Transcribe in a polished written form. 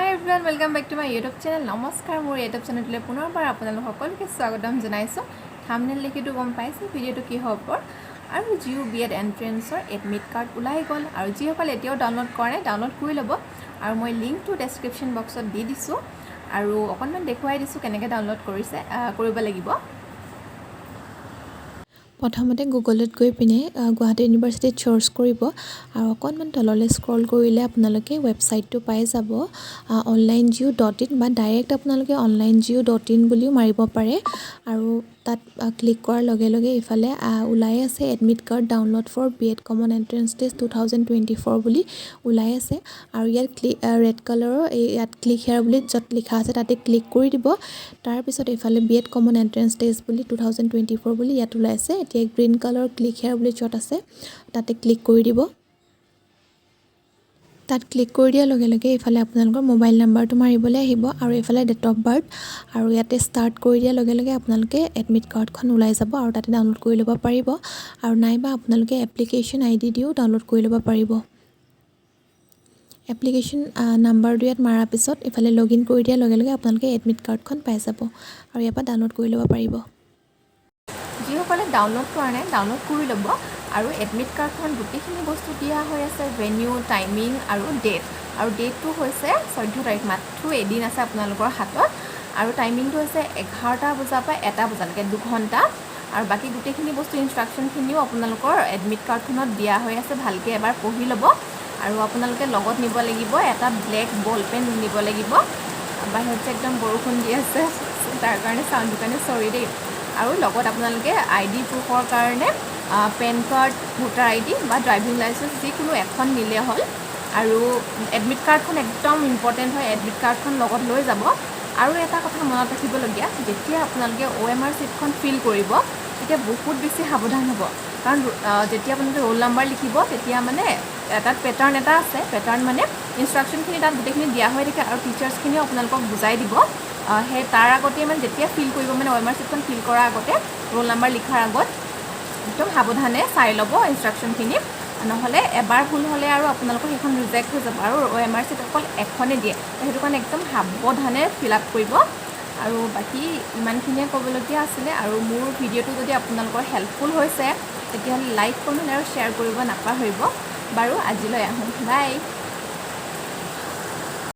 Everyone, welcome back to my YouTube channel. নমস্কাৰ, মোৰ YouTube চেনেলটোলৈ পুনৰবাৰ আপোনালোক সকলোকে স্বাগতম জনাইছোঁ। থামনেল দেখিতো গম পাইছে ভিডিঅ'টো কিহৰ ওপৰত। আৰু জিউ বি এড এণ্ট্ৰেঞ্চৰ এডমিট কাৰ্ড ওলাই গ'ল আৰু যিসকল এতিয়াও ডাউনলোড কৰা নাই, ডাউনলোড কৰি ল'ব। আৰু মই লিংকটো ডেছক্ৰিপশ্যন বক্সত দি দিছোঁ আৰু অকণমান দেখুৱাই দিছোঁ কেনেকৈ ডাউনলোড কৰিব লাগিব। প্ৰথমতে গুগলত গৈ পিনে গুৱাহাটী ইউনিভাৰ্চিটিত চাৰ্চ কৰিব আৰু অকণমান তললৈ স্ক্ৰল কৰিলে আপোনালোকে ৱেবছাইটটো পাই যাব, onlinejiu.in বা ডাইৰেক্ট আপোনালোকে onlinejiu.in বুলিও মাৰিব পাৰে। আৰু তাত ক্লিক কৰাৰ লগে লগে ইফালে ওলাই আছে "Admit card download for B.Ed Common Entrance Test 2024" বুলি ওলাই আছে। আৰু ইয়াত ৰেড কালাৰৰ এই ইয়াত ক্লিক হেয়াৰ বুলি য'ত লিখা আছে, তাতে ক্লিক কৰি দিব। তাৰপিছত এইফালে B.Ed Common Entrance Test বুলি 2024 বুলি ইয়াত ওলাই আছে। এতিয়া গ্ৰীণ কালাৰৰ ক্লিক হেয়াৰ বুলি য'ত আছে, তাতে ক্লিক কৰি দিব। তাত ক্লিক কৰি দিয়াৰ লগে লগে এইফালে আপোনালোকৰ মোবাইল নাম্বাৰটো মাৰিবলৈ আহিব আৰু এইফালে ডেট অফ বাৰ্থ। আৰু ইয়াতে ষ্টাৰ্ট কৰি দিয়াৰ লগে লগে আপোনালোকে এডমিট কাৰ্ডখন ওলাই যাব আৰু তাতে ডাউনলোড কৰি ল'ব পাৰিব। আৰু নাইবা আপোনালোকে এপ্লিকেশ্যন আই ডি দিও ডাউনলোড কৰি ল'ব পাৰিব। এপ্লিকেশ্যন নাম্বাৰটো ইয়াত মৰাৰ পিছত এইফালে লগ ইন কৰি দিয়াৰ লগে লগে আপোনালোকে এডমিট কাৰ্ডখন পাই যাব আৰু ইয়াৰ পৰা ডাউনলোড কৰি ল'ব পাৰিব। যিসকলে ডাউনলোড কৰা নাই, ডাউনলোড কৰি ল'ব। আৰু এডমিট কাৰ্ডখন গোটেইখিনি বস্তু দিয়া হৈ আছে, ভেনিউ, টাইমিং আৰু ডেট। আৰু ডেটটো হৈছে 14 তাৰিখ, মাথো এদিন আছে আপোনালোকৰ হাতত। আৰু টাইমিংটো হৈছে 11টা বজাৰ পৰা 1টা বজালৈকে, 2 ঘণ্টা। আৰু বাকী গোটেইখিনি বস্তু, ইনষ্ট্ৰাকশ্যনখিনিও আপোনালোকৰ এডমিট কাৰ্ডখনত দিয়া হৈ আছে, ভালকৈ এবাৰ পঢ়ি ল'ব। আৰু আপোনালোকে লগত নিব লাগিব এটা ব্লেক বল পেন নিব লাগিব। বাহিৰত যে একদম বৰষুণ দি আছে, তাৰ কাৰণে চাউণ্ডটোৰ কাৰণে চৰি দেই। আৰু লগত আপোনালোকে আই ডি প্ৰুফৰ কাৰণে পেন কাৰ্ড, ভোটাৰ আই ডি বা ড্ৰাইভিং লাইচেঞ্চ যিকোনো এখন নিলে হ'ল। আৰু এডমিট কাৰ্ডখন একদম ইম্পৰ্টেণ্ট হয়, এডমিট কাৰ্ডখন লগত লৈ যাব। আৰু এটা কথা মনত ৰাখিবলগীয়া, যেতিয়া আপোনালোকে অ' এম আৰ শ্বীটখন ফিল কৰিব, তেতিয়া বহুত বেছি সাৱধান হ'ব। কাৰণ যেতিয়া আপোনালোকে ৰোল নাম্বাৰ লিখিব, তেতিয়া মানে তাত পেটাৰ্ণ এটা আছে। পেটাৰ্ণ মানে ইনষ্ট্ৰাকশ্যনখিনি তাত গোটেইখিনি দিয়া হৈ থাকে আৰু টিচাৰ্ছখিনিও আপোনালোকক বুজাই দিব। সেই তাৰ আগতেই মানে যেতিয়া ফিল কৰিব, মানে অ' এম আৰ শ্বীটখন ফিল কৰাৰ আগতে, ৰোল নাম্বাৰ লিখাৰ আগত একদম সাৱধানে চাই ল'ব ইনষ্ট্ৰাকশ্যনখিনি। নহ'লে এবাৰ ভুল হ'লে আৰু আপোনালোকৰ সেইখন ৰিজেক্ট হৈ যাব। আৰু অ' এম আৰ শ্বীট অকল এখনেই দিয়ে, সেইটো কাৰণে একদম সাৱধানে ফিল আপ কৰিব। আৰু বাকী ইমানখিনিয়ে ক'বলগীয়া আছিলে। আৰু মোৰ ভিডিঅ'টো যদি আপোনালোকৰ হেল্পফুল হৈছে, তেতিয়াহ'লে লাইক, কমেণ্ট আৰু শ্বেয়াৰ কৰিব নাপাহৰিব। বাৰু, আজিলৈ আহোঁ, বাই।